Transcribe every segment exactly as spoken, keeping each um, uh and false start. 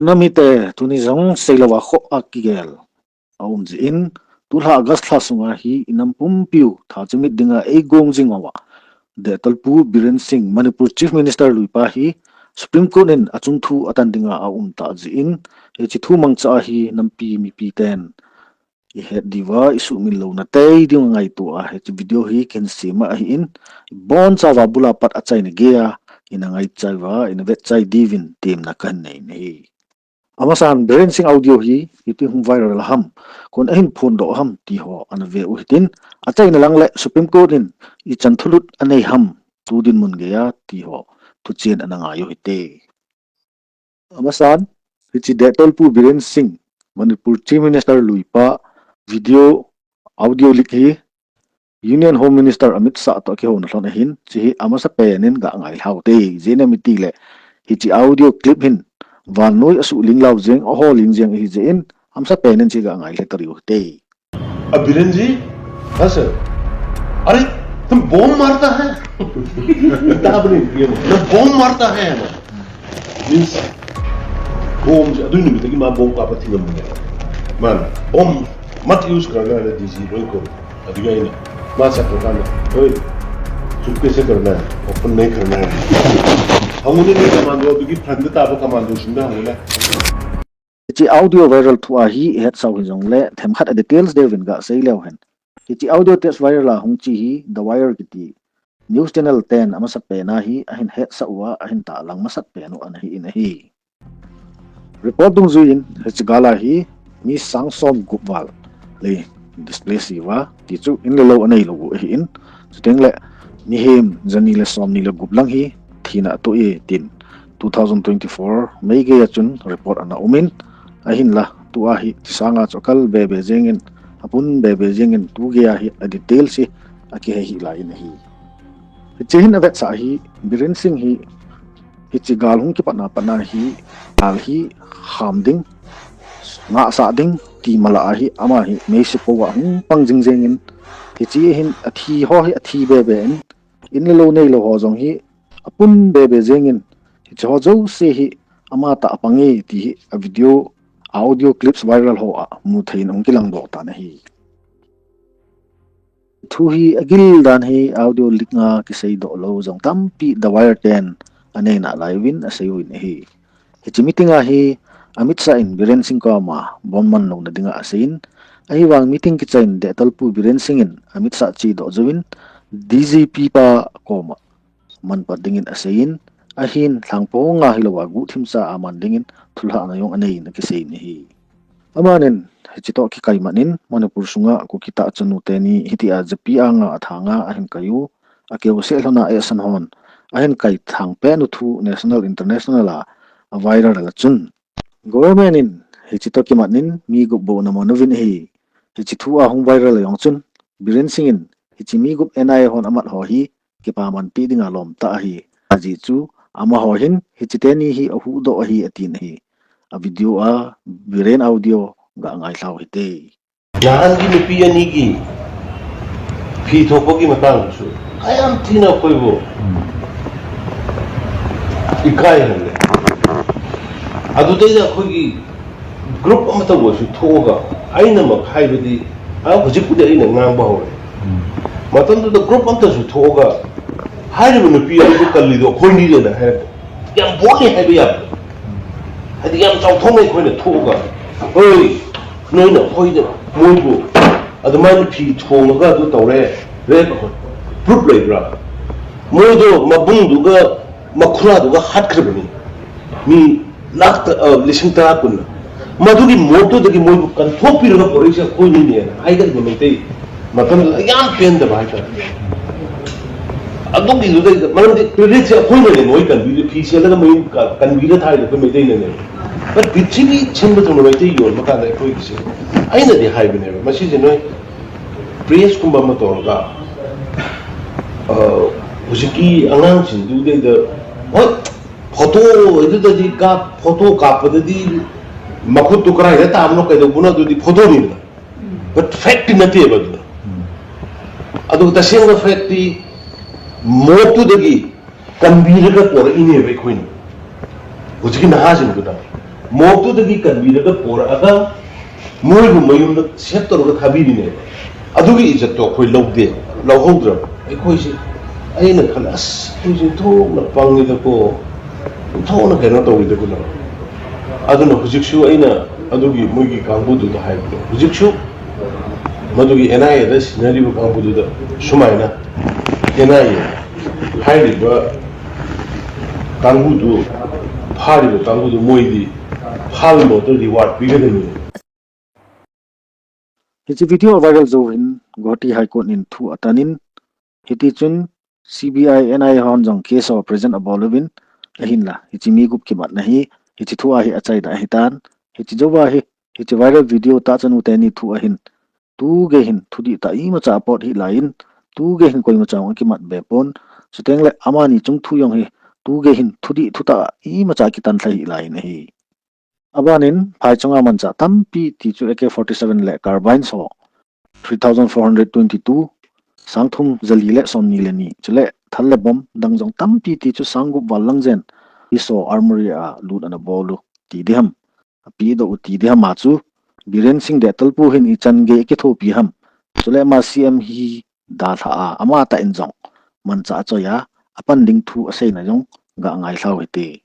Namite, tuni jong seilou a khoh a kigel aum jin, tulha August lha sunga hi inam pumpiu tha chimit dinga eigong jing uva, Dehtolpu Biren Singh, Manipur Chief Minister luipa hi Supreme Court in achung thu atan dinga aum tah jin, hiche thu mangcha a hi nampi mipi ten ihet diuva, isuhmil louna tei diu ngaito a hiche video hi kahin sem ahin, ibonchauva bula pat achaina geiya ina ngaichai uva, ina vetchai diuvin temna kahin nei ahi. Amasan, Biren Singh audio hi iti hung viral ham, koin ahin phondoh ham ti ho ana ve u hitin, achaina lang le Supreme Court in ichan thulut anei ham, tu dinmun geiya ti ho thuchen ana ngai u hite. Amasan, hiche Dehtolpu Biren Singh, Manipur Chief Minister luipa video audio leak hi Union Home Minister Amit Shah toh kihouna lhon ahin, hiche hi amasapen in ga ngailhau hite, ijeh inem itile hiche audio clip hin vannoi asuh ling lau jeng, aho ling jeng ahijeh in, amasapen in hiche ga ngailha kariu hite. अब बीरेन जी, हाँ सर, अरे तुम बॉम्ब मारता है? किताब नहीं, ये मतलब बॉम्ब मारता है ना? Means, bomb, ꯑꯗꯨ ꯅꯨꯃꯤꯠꯇꯒꯤ ꯃꯥ bomb ꯀꯥꯞꯄ ꯊꯤꯡꯉꯝꯕꯅꯦꯕ꯫ ꯃꯥꯅ bomb ꯃꯠ use करना है, D G ꯂꯣꯏ ꯀꯧꯏ꯫ ꯑꯗꯨꯒꯤ ꯑꯩꯅ ꯃꯥ ꯆꯠꯈ꯭ꯔꯀꯥꯟꯗ, "ꯍꯣꯏ, चुपके से करना है, open नहीं करना है." ꯍꯪꯉꯨꯅꯦ, ꯅꯣꯏ commando, ꯑꯗꯨꯒꯤ front ꯇꯥꯕ commandoꯁꯤꯡꯗ ꯍꯪꯉꯨꯅꯦ꯫ Hiche audio viral thu a hi ihet sau hijongle, themkhat a details deuvin ga sei leu hen. Hiche audio tape viral a hung che hi The Wire kiti news channel ten amasapen a hi ahin hetsah uva, ahin tahlang masat pen u ana hi in ahi. Report dungjuiyin, hiche gal a hi mi sang som gup val lei displace iuva, ti chu in le lou anei lou u ahin, chuteng le mihem jani le somni le gup lang hi thina atoh e tin two thousand twenty-four May geiya chun report ana umin, ahinla tua hi tisanga chu akal bebe jengin, apun bebe jengin, tu geiya hi a details hi akihei hih laiyin ahi. Hiche hin avetsah hi, Biren Singh hi, hiche gal hung kipatna patna hi, gal hi ham ding, ngahsah ding, ti mala a hi, ama hi meisepou a hung pang jing jengin, hiche hin athi ho hi athi bebe in, in le lou nei lou ho jong hi, apun bebe jengin, hiche ho jouse hi, ama tah a pang e, ti hi, a video, audio clips viral ho a, mu theiyin hung kilangdoh tan ahi. Thu hi agil dan hi audio leak a kiseidoh lou jong tampi The Wire ten anei nalai uvin asei uvin ahi. Hiche meeting a hi Amit Shah in Biren Singh koma bomb man louna dinga aseiyin, ahivang meeting kichai in Dehtolpu Biren Singh in Amit Shah chedoh jouvin D G P pa koma man pat dingin aseiyin, ahin lhangpho nga hilouva guhthimcha a man dingin thulhahna jong aneiyin akiseiyin ahi. Amanin, hiche toh kikaimat in, Manipur sunga Kuki tah chanu teni hitia japi anga athanga ahin kai u, akeu seh lhona eisan hon ahin kai thangpeh u thu national international a, a viral a chun, government in hiche toh kimat in mi gup bou ana man uvin ahi. Hiche thu a hung viral a jong chun, Biren Singh in hiche mi gup N I A hon amat ho hi kipaman peh dinga lom tah ahi. Ajeh chu amaho hin hiche teni hi ahuhdoh ahi atin ahi. A video a Biren audio ga ngailhau hite. ꯅꯍꯥꯟꯒꯤ ꯅꯨꯄꯤ ꯑꯅꯤꯒꯤ ꯐꯤ ꯊꯣꯛꯄꯒꯤ ꯃꯇꯥꯡꯗꯨꯁꯨ ꯀꯌꯥꯝ ꯊꯤꯅ ꯑꯩꯈꯣꯏꯕꯨ ꯏꯀꯥꯏꯍꯜꯂꯦ꯫ ꯑꯗꯨꯗꯩꯗ ꯑꯩꯈꯣꯏꯒꯤ group ꯑꯃꯇ ꯑꯣꯏꯔꯁꯨ ꯊꯣꯛꯑꯒ, ꯑꯩꯅꯃꯛ ꯍꯥꯏꯕꯗꯤ, ꯑ, ꯍꯧꯖꯤꯛꯄꯨꯗꯤ ꯑꯩꯅ ꯉꯥꯡꯕ ꯍꯧꯔꯦ꯫ ꯎꯝ꯫ ꯃꯇꯝꯗꯨꯗ group ꯑꯃꯇꯁꯨ ꯊꯣꯛꯑꯒ, ꯍꯥꯏꯔꯤꯕ ꯅꯨꯄꯤ ꯑꯗꯨꯕꯨ ꯀꯜꯂꯤꯗꯣ ꯑꯩꯈꯣꯏꯅꯤꯅꯦꯅ ꯍꯥꯏꯔꯛꯄ꯫ ꯌꯥꯝ boldly ꯍꯥꯏꯕ ꯌꯥꯕꯗꯣ꯫ ꯎꯝ꯫ ꯍꯥꯏꯗꯤ ꯌꯥꯝ ꯆꯥꯎꯊꯣꯛꯅ ꯑꯩꯈꯣꯏꯅ ꯊꯣꯛꯑꯒ, "ꯍꯣꯏ, ꯅꯣꯏꯅ ꯑꯩꯈꯣꯏꯗ ꯃꯣꯏꯕꯨ ꯑꯗꯨꯃꯥꯏꯅ ꯐꯤ ꯊꯣꯡꯉꯒ ꯑꯗꯨ ꯇꯧꯔꯦ, rape, proof ꯂꯩꯕ꯭ꯔꯥ?" ꯃꯣꯏꯗꯣ ꯃꯕꯨꯡꯗꯨꯒ ꯃꯈꯨꯔꯥꯗꯨꯒ ꯍꯥꯠꯈ꯭ꯔꯕꯅꯤ꯫ ꯃꯤ ꯂꯥꯈ ꯇ-, ꯑ, ꯂꯤꯁꯤꯡ ꯇꯔꯥ ꯀꯨꯟꯅ꯫ ꯃꯗꯨꯒꯤ ꯃꯣꯠꯇꯨꯗꯒꯤ ꯃꯣꯏꯕꯨ ꯀꯟꯊꯣꯛꯄꯤꯔꯒ ꯄꯣꯔꯛꯏꯁꯦ ꯑꯩꯈꯣꯏꯅꯤꯅꯦꯅ ꯍꯥꯏꯒꯠꯂꯤꯕ ꯃꯩꯇꯩ ꯃꯇꯝꯗꯨꯗ ꯌꯥꯝ ꯄꯦꯟꯗꯕ ꯍꯥꯏꯇꯥꯔꯦ꯫ ꯑꯗꯨꯒꯤꯗꯨꯗꯩꯗ, ꯃꯔꯝꯗꯤ creditꯁꯦ ꯑꯩꯈꯣꯏꯅꯅꯦ ꯃꯣꯏ ꯀꯟꯕꯤꯔꯤꯗꯣ, ꯐꯤ ꯁꯦꯠꯂꯒ ꯃꯌꯨꯝ ꯀ-, ꯀꯟꯕꯤꯔ ꯊꯥꯔꯤꯗꯣ ꯑꯩꯈꯣꯏ ꯃꯩꯇꯩꯅꯅꯦ꯫ But ꯄ꯭ꯔꯤꯊꯤꯕꯤ ꯁꯤꯟꯕ ꯊꯨꯡꯅ ꯃꯩꯇꯩ ꯌꯣꯟꯕ ꯀꯥꯟꯗ ꯑꯩꯈꯣꯏꯒꯤꯁꯦ, ꯑꯩꯅꯗꯤ ꯍꯥꯏꯕꯅꯦꯕ, ꯃꯁꯤꯁꯦ ꯅꯣꯏ pressꯀꯨꯝꯕ ꯑꯃ ꯇꯧꯔꯒ, ꯑ, ꯍꯧꯖꯤꯛꯀꯤ ꯑꯉꯥꯡꯁꯤꯡꯗꯨꯗꯩꯗ, ꯍꯣꯏ, photo ꯑꯗꯨꯗꯗꯤ ꯀꯥꯞ-, photo ꯀꯥꯞꯄꯗꯗꯤ ꯃꯈꯨꯠꯇꯨ ꯀꯗꯥꯏꯗ ꯇꯥꯕꯅꯣ ꯀꯩꯗꯧꯕꯅꯣ ꯑꯗꯨꯗꯤ photoꯅꯤꯗꯅ꯫ But factꯇꯤ ꯅꯠꯇꯦꯕ ꯑꯗꯨꯗ꯫ ꯎꯝ꯫ ꯑꯗꯨꯒ ꯇꯁꯦꯡꯕ factꯇꯤ ꯃꯣꯠꯇꯨꯗꯒꯤ ꯀꯟꯕꯤꯔꯒ ꯄꯣꯔꯛꯏꯅꯦꯕ ꯑꯩꯈꯣꯏꯅ꯫ ꯍꯧꯖꯤꯛꯀꯤ ꯅꯍꯥꯁꯤꯡꯗꯨꯅ꯫ ꯃꯣꯕꯇꯨꯗꯒꯤ ꯀꯟꯕꯤꯔꯒ ꯄꯣꯔꯛꯑꯒ ꯃꯣꯏꯕꯨ ꯃꯌꯨꯝꯗ ꯁꯦꯞ ꯇꯧꯔꯒ ꯊꯥꯕꯤꯔꯤꯅꯦꯕ꯫ ꯑꯗꯨꯒꯤ ꯏꯖꯠꯇꯣ ꯑꯩꯈꯣꯏ ꯂꯧꯗꯦ, ꯂꯧꯍꯧꯗ꯭ꯔꯕ꯫ ꯑꯩꯈꯣꯏꯁꯦ, ꯑꯩꯅ ꯈꯜꯂꯦ, "ꯑꯁ, ꯑꯩꯈꯣꯏꯁꯦ ꯑꯣꯟꯊꯣꯛꯅ ꯄꯪꯉꯤꯗꯀꯣ, ꯑꯣꯟꯊꯣꯛꯅ ꯀꯩꯅꯣ ꯇꯧꯋꯤꯗꯀꯣ"꯫ ꯑꯗꯨꯅ ꯍꯧꯖꯤꯛꯁꯨ ꯑꯩꯅ ꯑꯗꯨꯒꯤ ꯃꯣꯏꯒꯤ ꯀꯥꯡꯕꯨꯗꯨꯗ ꯍꯥꯏꯕꯗꯣ, ꯍꯧꯖꯤꯛꯁꯨ ꯃꯗꯨꯒꯤ ꯑꯦꯟ ꯑꯥꯏ ꯑꯦꯗ ꯁꯤꯟꯅꯔꯤꯕ ꯀꯥꯡꯕꯨꯗꯨꯗ ꯁꯨꯃꯥꯏꯅ ꯑꯦꯟ ꯑꯥꯏ ꯑꯦ ꯍꯥꯏꯔꯤꯕ ꯀꯥꯡꯕꯨꯗꯨ, ꯐꯥꯔꯤꯕ ꯀꯥꯡꯕꯨꯗꯨ ꯃꯣꯏꯗꯤ ꯐꯥꯕ ꯃꯍꯨꯠꯇ ꯔꯤꯋꯥꯔꯗ ꯄꯤꯒꯗꯕꯅꯤ꯫ Hiche video viral jou hin Guwahati High Court in thu atanin, hiti chun C B I, N I A hon jong case ho present abol uvin, ahinla hiche mi gup kimatna hi hiche thu a hi achaida ahitan. Hiche jouva hi, hiche viral video tah chanu teni thu ahin, tu gei hin thudih tah imacha apot hih laiyin, tu gei hin koimacha jong akimat be pon. Chutengle amani chung thu jong hi tu gei hin thudih thutah imacha akitan lha hih laiyin ahi. Abanin phaichunga manchah tampi ti chu A K forty-seven le carbines ho three thousand four hundred twenty-two, sangthum jali le somni le ni, chule thal le bomb dang jong tampi ti chu sanggup val lang jen, Tisso Armoury a lut ana bol u ti diham, apedoh u ti diham a chu Biren Singh Dehtalpu hin ichan gei akithopi ham, chule ama C M hi dalha a, amatah in jong manchah achoi a, apan ding thu aseina jong ga ngailhau hite.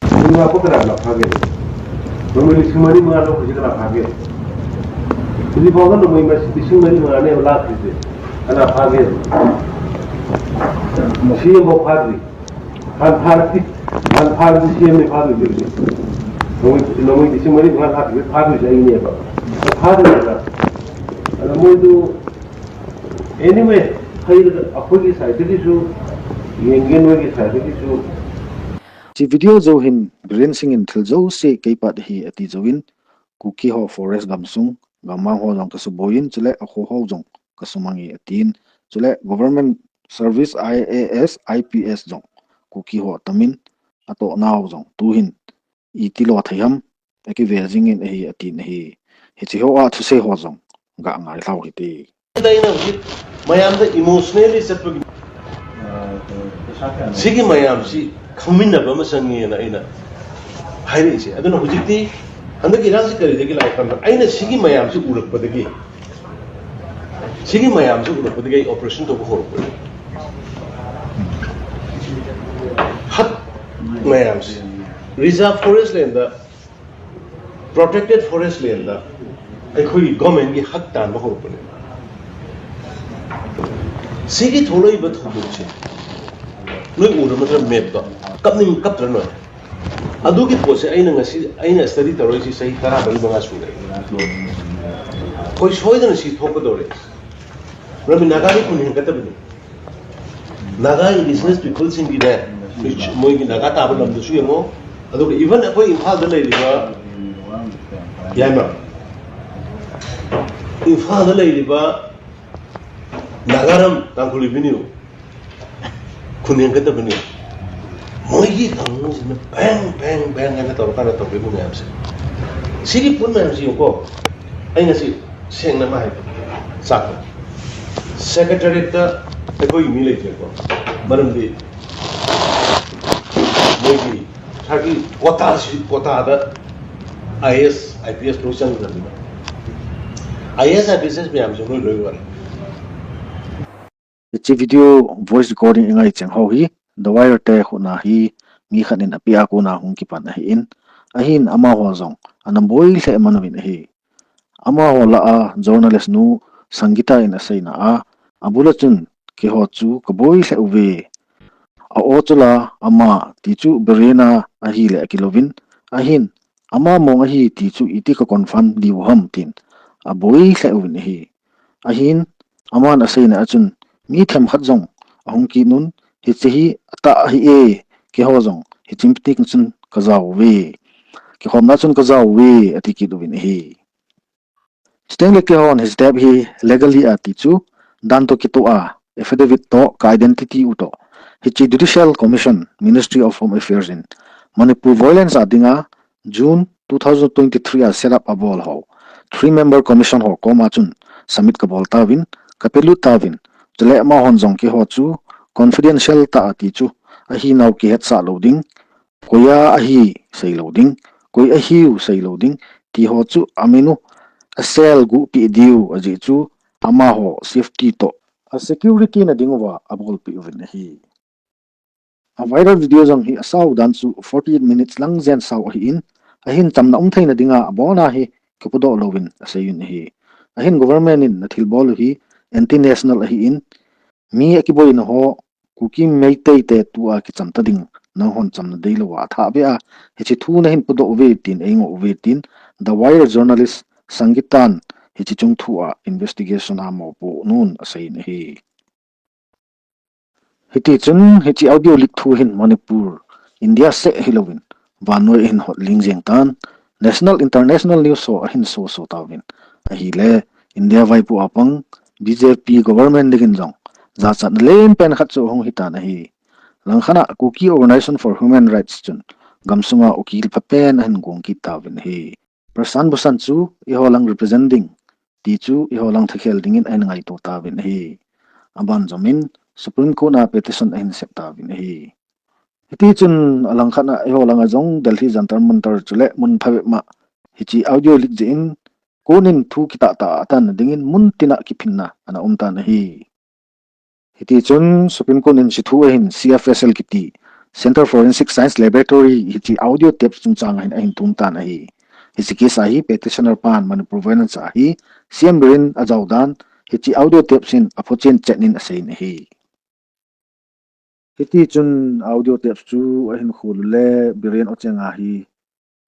Cinema ꯀꯣ ꯀꯅꯥ ꯀꯅꯥ ꯐꯥꯒꯦ? ꯅꯣꯡꯃꯩ ꯂꯤꯁꯤꯡ ꯃꯔꯤ ꯃꯉꯥ ꯂꯧꯈ꯭ꯔꯤꯁꯦ ꯀꯅꯥ ꯐꯥꯒꯦ? ꯍꯧꯖꯤꯛ ꯐꯥꯎꯕ ꯅꯣꯡꯃꯩ ꯃꯁꯤꯡ ꯂꯤꯁꯤꯡ ꯃꯔꯤ ꯃꯉꯥꯅꯦꯕ ꯂꯥꯛꯈ꯭ꯔꯤꯁꯦ꯫ ꯀꯅꯥ ꯐꯥꯒꯦ? ꯁꯤ ꯑꯦꯝ ꯐꯥꯎ ꯐꯥꯗ꯭ꯔꯤ꯫ ꯍꯥꯟꯅ ꯐꯥꯔꯗꯤ, ꯍꯥꯟꯅ ꯐꯥꯔꯗꯤ ꯁꯤ ꯑꯦꯝꯅꯦ ꯐꯥꯗꯣꯏꯁꯦ ꯍꯧꯖꯤꯛ꯫ ꯅꯣꯡꯃꯩ, ꯅꯣꯡꯃꯩ ꯂꯤꯁꯤꯡ ꯃꯔꯤ ꯃꯉꯥ ꯂꯥꯛꯈ꯭ꯔꯤꯁꯦ ꯐꯥꯗꯣꯏꯁꯦ ꯑꯩꯅꯦꯕ꯫ ꯐꯥꯗ꯭ꯔꯤꯉꯩꯗ ꯑꯗ ꯃꯣꯏꯗꯨ anyway, ꯍꯩꯔꯒ ꯑꯩꯈꯣꯏꯒꯤ ꯁꯥꯏꯠꯇꯒꯤꯁꯨ ꯌꯦꯡꯒꯦ, ꯅꯣꯏꯒꯤ ꯁꯥꯏꯠꯇꯒꯤꯁꯨ꯫ Hiche video jou hin Biren Singh in thil jouse keipat hi ati jouvin, Kuki ho forest gamsung, gammang ho jong kasuboiyin, chule akho ho jong kasumange atin, chule government service I A S, I P S jong Kuki ho atamin, atohnau jong tuhin iti lo thei ham, akive jingin ahi atin ahi. Hiche ho a thusei ho jong ga ngailhau hite. ꯑꯩꯅ ꯍꯧꯖꯤꯛ ꯃꯌꯥꯝꯗ emotionally ꯆꯠꯄꯒꯤ, ꯁꯤꯒꯤ ꯃꯌꯥꯝꯁꯤ ꯈꯪꯃꯤꯟꯅꯕ ꯑꯃ ꯆꯪꯉꯦꯅ ꯑꯩꯅ ꯍꯥꯏꯔꯛꯏꯁꯦ꯫ ꯑꯗꯨꯅ ꯍꯧꯖꯤꯛꯇꯤ ꯍꯟꯗꯛꯀꯤ ꯏꯔꯥꯡꯁꯤ ꯀꯔꯤꯗꯒꯤ ꯂꯥꯛꯏ ꯈꯟꯕ, ꯑꯩꯅ ꯁꯤꯒꯤ ꯃꯌꯥꯝꯁꯤ ꯎꯔꯛꯄꯗꯒꯤ, ꯁꯤꯒꯤ ꯃꯌꯥꯝꯁꯤ ꯎꯔꯛꯄꯗꯒꯤ ꯑꯩ operation ꯇꯧꯕ ꯍꯧꯔꯛꯄꯅꯤ꯫ ꯍꯛ ꯃꯌꯥꯝꯁꯤ, reserve forest landꯗ, protected forest landꯗ ꯑꯩꯈꯣꯏꯒꯤ governmentꯀꯤ ꯍꯛ ꯇꯥꯟꯕ ꯍꯧꯔꯛꯄꯅꯦ꯫ ꯁꯤꯒꯤ ꯊꯣꯛꯂꯛꯏꯕ ꯊꯧꯗꯣꯛꯁꯦ ꯅꯣꯏ ꯎꯔꯕ ꯅꯠꯇ꯭ꯔ? Mapꯇꯣ ꯀꯞꯅꯤꯡ ꯀꯞꯇ꯭ꯔ ꯅꯣꯏ? ꯑꯗꯨꯒꯤ ꯄꯣꯠꯁꯦ ꯑꯩꯅ ꯉꯁꯤ, ꯑꯩꯅ study ꯇꯧꯔꯛꯏꯁꯤ ꯆꯍꯤ ꯇꯔꯥꯃꯔꯤ ꯃꯉꯥ ꯁꯨꯔꯦ꯫ ꯑꯩꯈꯣꯏ ꯁꯣꯏꯗꯅ ꯁꯤ ꯊꯣꯛꯀꯗꯧꯔꯦ꯫ ꯃꯔꯝꯗꯤ ꯅꯥꯒꯥꯒꯤ ꯈꯨꯟ ꯍꯦꯟꯒꯠꯇꯕꯅꯤ꯫ ꯅꯥꯒꯥ indigenous peopleꯁꯤꯡꯒꯤꯅꯦ, ꯃꯣꯏꯒꯤ ꯅꯥꯒꯥ ꯇꯥꯕ ꯂꯝꯗꯨꯁꯨ ꯌꯦꯡꯉꯣ, ꯑꯗꯨꯒ even ꯑꯩꯈꯣꯏ ꯏꯝꯐꯥꯜꯗ ꯂꯩꯔꯤꯕ, ꯌꯥꯏꯃ, ꯏꯝꯐꯥꯜꯗ ꯂꯩꯔꯤꯕ ꯅꯥꯒꯥꯔꯝ, ꯇꯥꯡꯈꯨꯜ ꯑꯦꯚꯦꯅ꯭ꯌꯨ, ꯈꯨꯟ ꯍꯦꯟꯒꯠꯇꯕꯅꯤ꯫ ꯃꯣꯏꯒꯤ ꯀꯥꯡꯕꯨꯁꯤꯅ ꯕꯦꯡ, ꯕꯦꯡ, ꯕꯦꯡ ꯍꯥꯏꯅ ꯇꯧꯔꯀꯥꯟꯗ ꯇꯧꯔꯤꯕ ꯃꯌꯥꯝꯁꯦ, ꯁꯤꯒꯤ ꯄꯣꯠ ꯃꯌꯥꯝꯁꯤ ꯌꯦꯡꯉꯨꯀꯣ꯫ ꯑꯩ ꯉꯁꯤ ꯁꯦꯡꯅ ꯑꯃ ꯍꯥꯏꯒꯦ, ꯆꯥꯛꯇ, Secretariatꯇ ꯑꯩꯈꯣꯏꯒꯤ ꯃꯤ ꯂꯩꯇ꯭ꯔꯦꯀꯣ, ꯃꯔꯝꯗꯤ ꯃꯣꯏꯒꯤ ꯁꯥꯔꯒꯤ quotaꯁꯤ, quotaꯗ I A S, I P S ꯂꯣꯏ ꯆꯪꯈ꯭ꯔꯕꯅꯤꯅ, I A S, I P S ꯃꯌꯥꯝꯁꯦ ꯂꯣꯏ, ꯂꯣꯏ ꯋꯥꯔꯦ꯫ Hiche video voice recording ingai cheng ho hi, The Wire te khutna hi, mi khat in api a kona hung kipan ahin, ahin amaho jong ana boi lheh man uvin ahi. Amaho lah a journalist nu Sangeeta in aseina a, abul a chun keiho chu kaboi lheh uve. A-o chu la ama ti chu Biren a ahile akilouvin, ahin ama mong ahi ti chu iti ka confirm diu ham tin aboi lheh uvin ahi. Ahin aman aseina a chun mi themkhat jong ahung kit un, hiche hi atah ahi e, keiho jong hiche meeting chun kajao uve, kikhopna chun kajao uve, ati kit uvin ahi. Chutengle keihon hiche step hi legally a ti chu dan toh kitoh a, affidavit toh ka identity u toh, hiche Judicial Commission, Ministry of Home Affairs in Manipur violence a dinga June two thousand twenty-three a set up abol ho three member commission ho koma chun submit kabol tauvin, kapelut tauvin, chule amahon jong keiho chu confidential tah a ti chu ahinau kihetsah lou ding, koiya ahi seilou ding, koi ahiu seilou ding, ti ho chu amin u, a cell guhpeh diu ajeh chu amaho safety toh a security na ding uva abolpeh uvin ahi. A viral video jong hi asao dan chu forty-eight minutes lang jen sao ahin, ahin chamna um theina dinga abona hi kipodoh louvin aseiyin ahi. Ahin government in nathilbol u hi anti-national ahin, mi akiboina ho, Kuki Meitei te tua kichamta ding, nanghon chamna deilou a athah beh a, hiche thu nahin podoh uve tin, eingoh uve tin, The Wire journalist Sangitan hiche chung thu a investigation a mopoh nun aseiyin ahi. Hitichun hiche audio leak thu hin Manipur, India seh hilouvin, vannoi ahin hot ling jeng tan, national, international news ho ahin soso tauvin. Ahile, India vaipo a pang B J P government dingin jong jachatna lenpen khat chu ahung hitan ahi. Langkhat a Kuki Organization for Human Rights chun gamsunga ukil phapen ahin gong kit tauvin ahi. Prashant Bhushan chu eiho lang represent ding, ti chu eiho lang thakhel dingin ahin ngaito tauvin ahi. Aban jomin Supreme Court a petition ahin sep tauvin ahi. Hitichun alangkhat a eiho langa jong Delhi Jantar Mantar chule mun phabep ma hiche audio leak jeh in court in thu kitahtah a atan dingin mun tina kiphinna ana um tan ahi. Hitichun Supreme Court in hiche thu ahin C F S L kiti, Centre Forensic Science Laboratory hiche audio tapes chungchang ahin, ahin thum tan ahi. Hiche case a hi petitioner pan Manipur violence a hi C M Biren ajao dan hiche audio tapes hin aphotchen chet in aseiyin ahi. Hitichun audio tapes chu ahin khol ule Biren ocheng a hi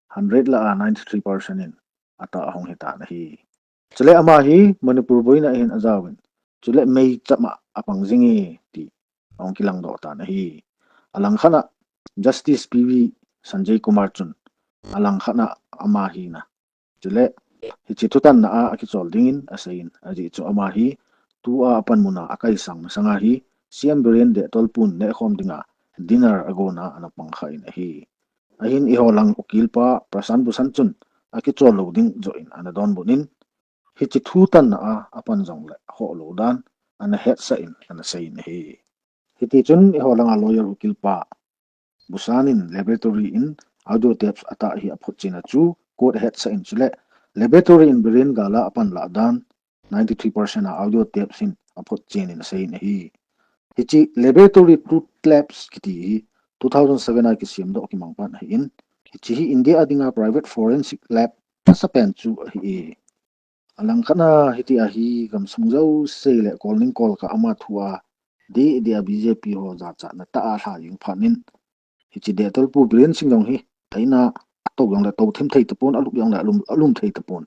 hundred lah a ninety-three percent in atah ahung hitan ahi. Chule ama hi Manipur boina ahin ajaovin, chule meicham a apang jinge ti ahung kilangdoh tan ahi. Alangkhat a Justice P V Sanjay Kumar chun alangkhat a ama hina, chule hiche thutanna a akichol dingin aseiyin, ajeh chu ama hi tua apanmun a akaisang masanga hi C M Biren dehtolpun nehkhom dinga dinner agonna ana pangkha in ahi. Ahin eiho lang ukil pa Prashant Bhushan chun akichol lou ding joh in ana donbut in, hiche thutanna a apan jongle khoh lou dan ana hetsah in ana seiyin ahi. Hitichun eiho langa lawyer ukil pa Bhushan in laboratory in audio tapes atah hi aphotchen a chu court ahetsah in, chule laboratory in Biren gal a apan lah dan ninety-three percent a audio tapes hin aphotchen in aseiyin ahi. Hiche laboratory Truth Labs kiti hi two thousand seven a kisemdoh kimang pan ahin, hiche hi India a dinga private forensic lab amasapen chu ahi e. Alangkhat a hitia hi gamsung jouse le kolning kolkah ama thu a deh deh a B J P ho jachatna tah a alha jing phat in, hiche dehtolpu Biren Singh jong hi aina atou jongle tou thim thei tapon, alup jongle alum, alum thei tapon.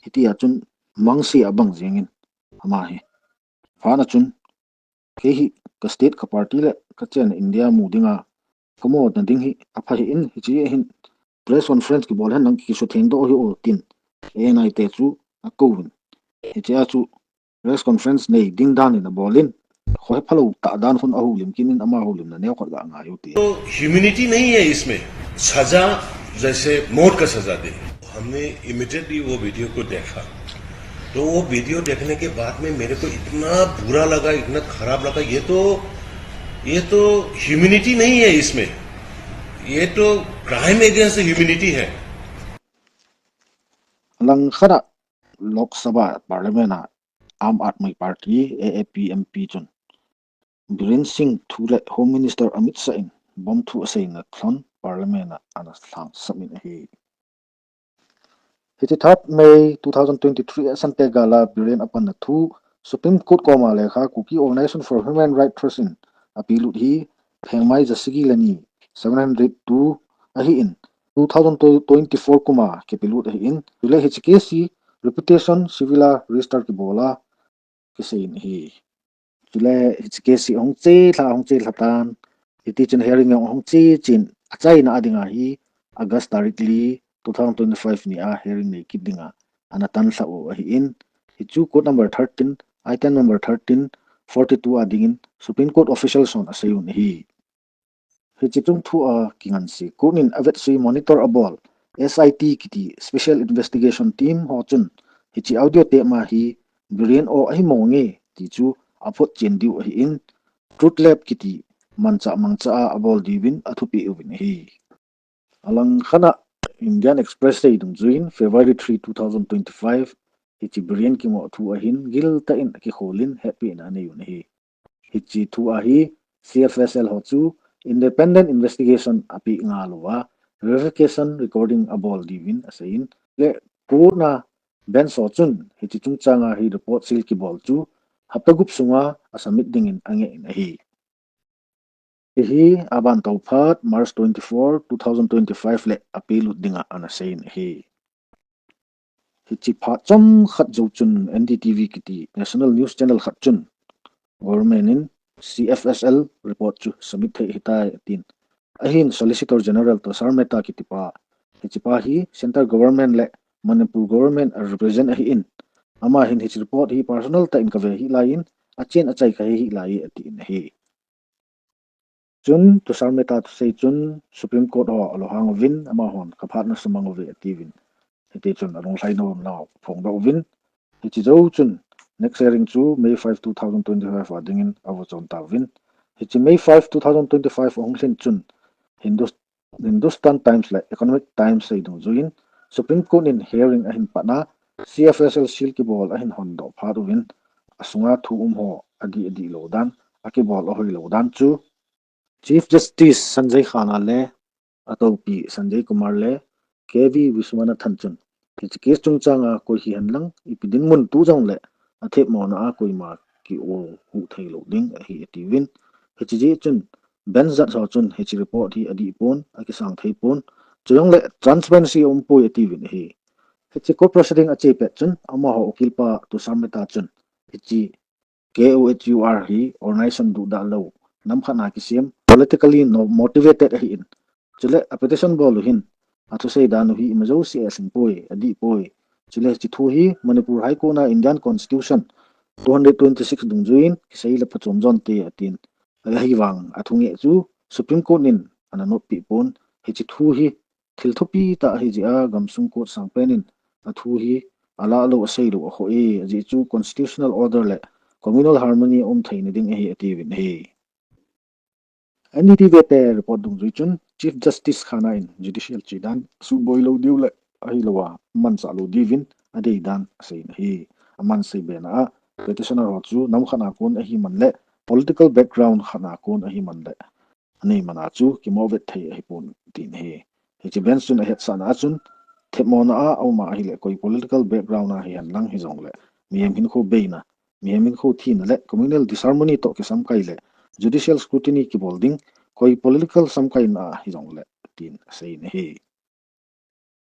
Hitia chun mangse abang jengin ama hi. Phat a chun kei hi ka state ka party le kachenna India mu dinga kamu na ding hi apha hih in, hiche hin press conference kibol hen lang kisuthengdoh hih o tin A N I te chu akouvin. Hichea chu press conference nei ding dan in abol in, khohe phalou tah dan khun ahoulim kit in, ama houlimna neokhat ga ngai u ti. तो ह्यूमैनिटी नहीं है इसमें, सजा जैसे मौत का सजा दे। हमने इमीडिएटली वो वीडियो को देखा, तो वो वीडियो देखने के बाद में मेरे को इतना बुरा लगा, इतना खराब लगा। ये तो, ये तो ह्यूमैनिटी नहीं है इसमें, ये तो क्राइम अगेंस्ट ह्यूमैनिटी है। Langkhat a Lok Sabha Parliament a Aam Aadmi Party, A A P, M P chun Biren Singh thu le Home Minister Amit Shah in bomb thu aseina lhon Parliament a ana lhangsam in ahi. Hiche third May two thousand twenty-three a Sante gal a Biren apanna thu Supreme Court koma lekha Kuki Organization for Human Rights Trust in apelut hi phengmai ja sagi le ni, seven hundred two ahin, two thousand twenty-four kum a kipelut ahin, chule hiche case hi reputation civil a register kibol a kisei in ahi. Chule hiche case hi ahung chelha, ahung chelha tan. Hitichun hearing jong ahung che chen, achaina a dinga hi August tarik li, two thousand twenty-five ni a hearing nei kit dinga ana tanlha u ahin, hichu code number thirteen, item number thirteen forty-two a dingin Supreme Court officials hon aseiyun ahi. Hiche chungthu a kingansei, court in avetsui monitor abol S I T kiti Special Investigation Team ho chun hiche audio tape ma hi Biren o ahi monge ti chu aphotchen diu ahin, Truth Lab kiti manchah mangcha a abol diuvin athupeh uvin ahi. Alangkhat a Indian Express sei dungjuiyin February three, two thousand twenty-five, hiche Biren kimoh thu ahin giltah in akikholin hetpehna anei un ahi. Hiche thu ahi C F S L ho chu independent investigation apeh ngal uva verification recording abol diuvin aseiyin, le court na bench ho chun hiche chungchanga hi report seal kibol chu hapta gup sunga asubmit dingin angeh in ahi. Hiche hi aban tou phat March twenty-four, two thousand twenty-five le apelut dinga ana seiyin ahi. Hiche phat chomkhat jou chun N D T V kiti national news channel khat chun government in C F S L report chu submit thei ahitai atin. Ahin Solicitor General Tushar Mehta kitipa, hichepa hi Central Government le Manipur Government a represent ahin, ama hin hiche report hi personal tah in kave hih laiyin, achen achai kahe hih lai atin ahi. Chun Tushar Mehta thusei chun Supreme Court ho alunghang uvin, amahon kaphatna sumang uve atiuvin. Hiti chun alunglhai nom nau aphongdoh uvin. Hiche jou chun next hearing chu May five, two thousand twenty-five a dingin avochon tauvin. Hiche May five, two thousand twenty-five ahung lhin chun Hindus-, Hindustan Times le Economic Times sei dungjuiyin Supreme Court in hearing ahin patna, C F S L seal kibol ahin hondoh phat uvin, asunga thu um ho adih adih lou dan, akibol ahoi lou dan chu Chief Justice Sanjay Khanna le atoupi Sanjay Kumar le K V Viswanathan chun hiche case chungchanga koi hihen lang ipi dinmun tu jongle athemmona a koima ki-o huh thei lou ding ahi atiuvin. Hiche jeh chun bench judge ho chun hiche report hi adih pon, akisang thei pon, chujongle transparency aumpoi atiuvin ahi. Hiche court proceeding ache pet chun amaho ukilpa Tushar Mehta chun hiche K O H U R hi organization duhdah lou, nam khatna kisem, politically no-, motivated ahin, chule apetition bol u hin athusei dan u hi ima jouse asing poi, adih poi. Chule hiche thu hi Manipur High Court na Indian Constitution two hundred twenty-six dungjuiyin kisei le phachom jonte atin. Ahivang athu ngeh chu Supreme Court in ana notpeh pon, hiche thu hi thil thupi tah ahi jeh a gamsung court sangpen in athu hi alah lou, asei lou akhoh e, ajeh chu constitutional order le communal harmony aum theina ding ahi atiuvin ahi. N D T V te report dungjui chun Chief Justice Khanna in judicial chedan suboi lou diu le ahilouva manchah lou diuvin adei dan aseiyin ahi. Aman seibena a petitioner ho chu nam khatna kon ahiman le political background khatna kon ahiman le anei mana chu kimohvet thei ahipon tin ahi. Hiche bench chun ahetsahna a chun themmona a auma ahile koi political background a hihen lang hijongle mihem hinkho beina, mihem hinkho thina le communal disharmony toh kisamkai le judicial scrutiny kibol ding, koi political samkaina a hijongle tin aseiyin ahi.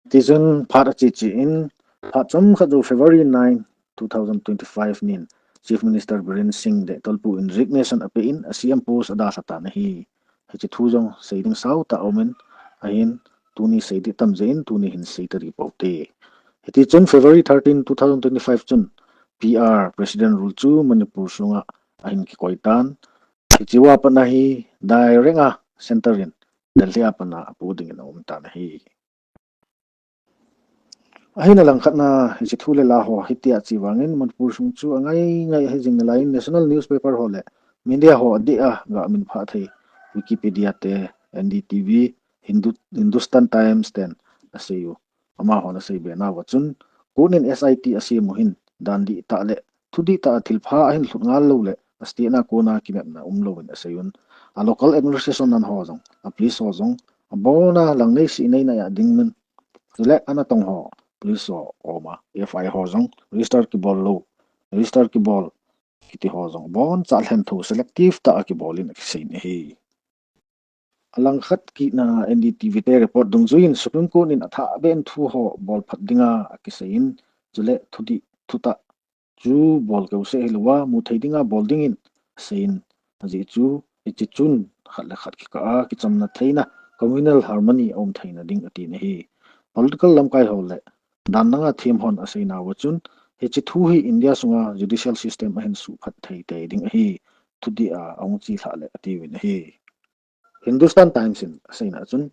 Tichun phat ache che in, phat chomkhat jou February nine, two thousand twenty-five nin Chief Minister Biren Singh Dehtwal pu in resignation ape in a C M post adalha tan ahi. Hiche thu jong sei ding sao tah aumin, ahin tuni sei ding tam jeh in tuni hin sei tari pou te. Hiti chun February thirteen, two thousand twenty-five chun P R President Rule chu Manipur sunga ahin kikoi tan. Hiche a pat na hi direct a Centre in Delhi a pat na apoh dingin aum tan ahi. Ahin alangkhat na hiche thu le la ho hitia che vangin Manipur sung chu angai ngai ahi jing nalaiyin national newspaper ho le media ho adeh a ga minphah thei Wikipedia te, N D T V, Hindu-, Hindustan Times ten asei u. Amahon asei bena uva chun court in S I T asem u hin dan dihtah le thudih tah a thilpha ahin lhut ngal lou le a state na kona kinepna umlouvin asei un. A local administration nan ho jong, a police ho jong, abon a lang nei sih nei na a ding min. Chule ana tong ho, police ho oma, F I R ho jong, register kibol lou, register kibol kiti ho jong, abon cha lhenthu selective tah a kibol in akisei in ahi. Alangkhat kit na N D T V te report dungjuiyin Supreme Court in athah beh in thu ho bol phat dinga akiseiyin, chule thudih thutah chu bol keuseh hilouva mu thei dinga bol dingin aseiyin, ajeh chu hiche chun khat le khat kikah a kichamna theina communal harmony aum theina ding atin ahi. Political lamkai ho le dan langa them hon aseina uva chun hiche thu hi India sunga judicial system ahin suhphat thei tei ding ahi, thudih a ahung chelhah le atiuvin ahi. Hindustan Times in aseina chun,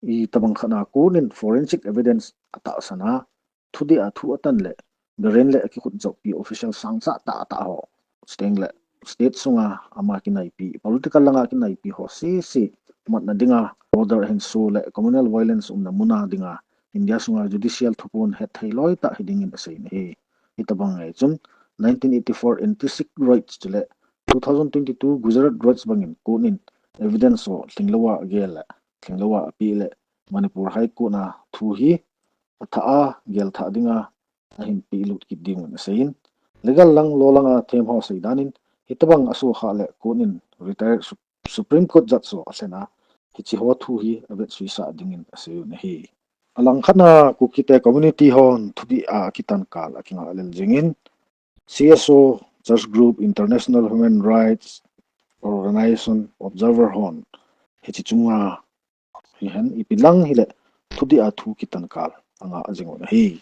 itobang khat na court in forensic evidence atahsan a, thudih a thu atan le Biren le akikhut joppi official sangcha tah tah ho, state le state sunga ama kinaipi, political langa kinaipi ho sese matna dinga order ahin so le communal violence umna muna dinga India sunga judicial thupon hetthei loi tah hi dingin asei in ahi. Hitabang ngai chun nineteen eighty-four anti-Sikh riots chule two thousand twenty-two Gujarat riots bangin court in evidence ho lhinglou a agel le lhinglou a ape le Manipur High Court a thu hi athah a gel thah dinga ahin pelut kit ding un aseiyin, legal lang lo langa them ho sei danin hitabang aso kha le court in retired Supreme Court Judge ho alhen a hiche ho thu hi avetsuisah dingin asei un ahi. Alangkhat a Kukite community hon thudih a kitan kal akingah lel jingin C S O, Church Group, International Human Rights Organization, Observer hon hiche chunga hihen ipi lang hile thudih a thu kitan kal angah jing un ahi.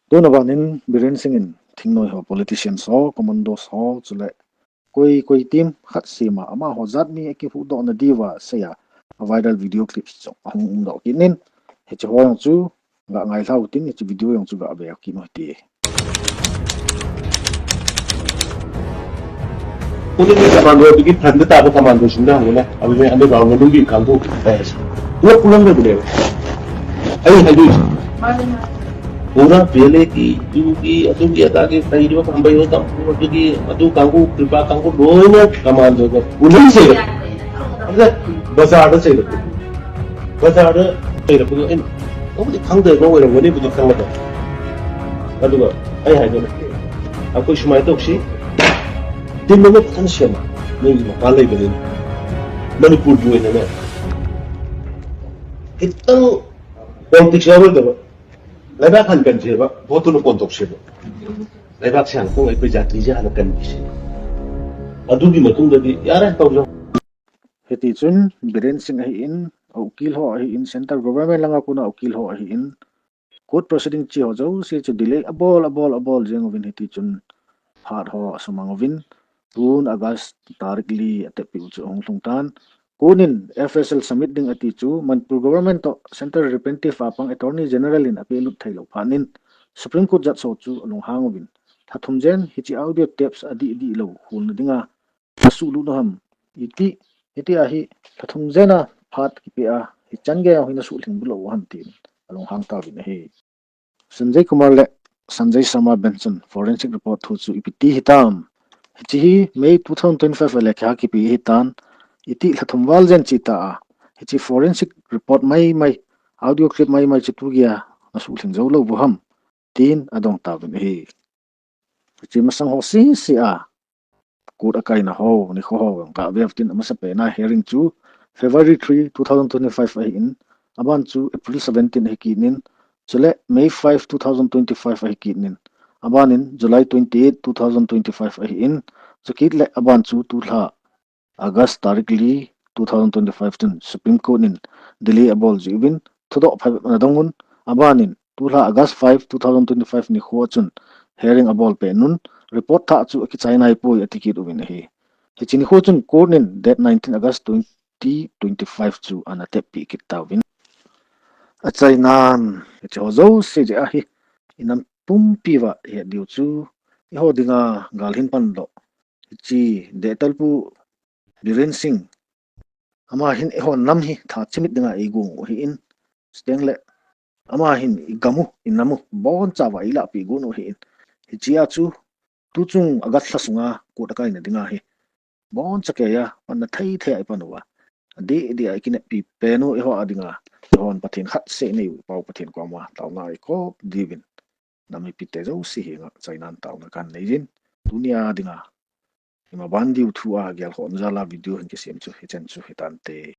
Tuna banin Biren Singh in thingnoi ho, politicians ho, commandos ho chule koi koi team khat sema amaho jat mi akihuhdoh na diuva seiya a viral video clips chu ahung umdoh kit in, hiche ho jong chu ga ngailhau tin, hiche video jong chu ga ve kit u hite. Ule ni commando bigi phanda taba commando sing da hole. Abi me ande ba ngolung bi kangko. Pura pura nge bule. Ai hai du. Pura pele ki, tu ki, atu ki, ata ki, tai di ba kambai ho tam, atu ki, atu kangko, kripa kangko, loina commando ko. Ule se. Bazar da se. Bazar da se. Pura in. Ko di khang de ko wera wani bu di khang da. Atu ba. Ai hai du. Akoi sumai tok si. Tin mo kan siya ma. Ni ma palay ba din. Manipur bu ina na. Kitang politics ya da ba. Leibak han kan je ba. Botu no kontok se ba. Leibak siang kong ai pe jati je han kan bi se. Adu di matung da di. Yara tau jo. Hiti chun Biren Singh ahin, ukil ho ahin, central government langa kona ukil ho ahin, court proceeding chi ho jouse chu delay abol, abol, abol jeng uvin hiti chun phat ho asumang uvin, tun August tarik li ateppi u chu ahung lhung tan, court in F S L submit ding ati chu Manipur government toh central representative a pang Attorney General in apelut theilou phat in Supreme Court Judge ho chu alunghang uvin, lha thum jen hiche audio tapes adih dih lou hulna dinga nasuhlut u ham? Iti, iti ahi, lha thum jena phat kipe a, hichan gei a hi nasuhlhing bulou u ham tin alunghang tauvin ahi. Sanjay Kumar le Sanjay Sharma Benson forensic report thu chu ipi ti hitam? Hiche hi May two thousand twenty-five a lekha kipe hitan, iti lha thum val jen chi ta a, hiche forensic report mai mai, audio clip mai mai chu tu gei a nasuhlhing jou lou u ham? Tin adong tauvin ahi. Hiche masang ho sese a court akaina ho, nikho ho, ga ve tin amasa pen a hearing chu February three, two thousand twenty-five ahin, aban chu April seventeen ahi kit in, chule May five, two thousand twenty-five ahi kit in, aban in July twenty-eight, two thousand twenty-five ahin, chukit le aban chu tulha August tarik li, two thousand twenty-five chun Supreme Court in delay abol jeh uvin thudoh phabep ana dong un, aban in tulha August five, two thousand twenty-five nikho chun hearing abol peh un, report thah chu akichai nai poi ati kit uvin ahi. Hiche nikho chun court in date nineteen August twenty twenty-five chu ana teppi kit tauvin. Achainan, hiche ho jouse jeh ahi, inam pumpi uva het diu chu, eiho dinga gal hin pan doh. Hiche Dehtoi pu Biren Singh, ama hin eiho nam hi tha chimit dinga eigong u ahin, chuteng le ama hin igam u, inam u, boncha uva eilahpeh gon u ahin. Hiche a chu, tuchung August lha sunga court akaina dinga hi, boncha keiya panna thei thei a ipan uva, adeh deh a ikineppi pen u eiho a dinga, eihon Pathen khat seh nei u, Pau Pathen koma taona ikop diuvin, nam mipite jouse henga chainan taona kahin nei jin, tunia dinga imaban diu thu a gelkhohna jal a video hin kisem chu hichan chu hitante.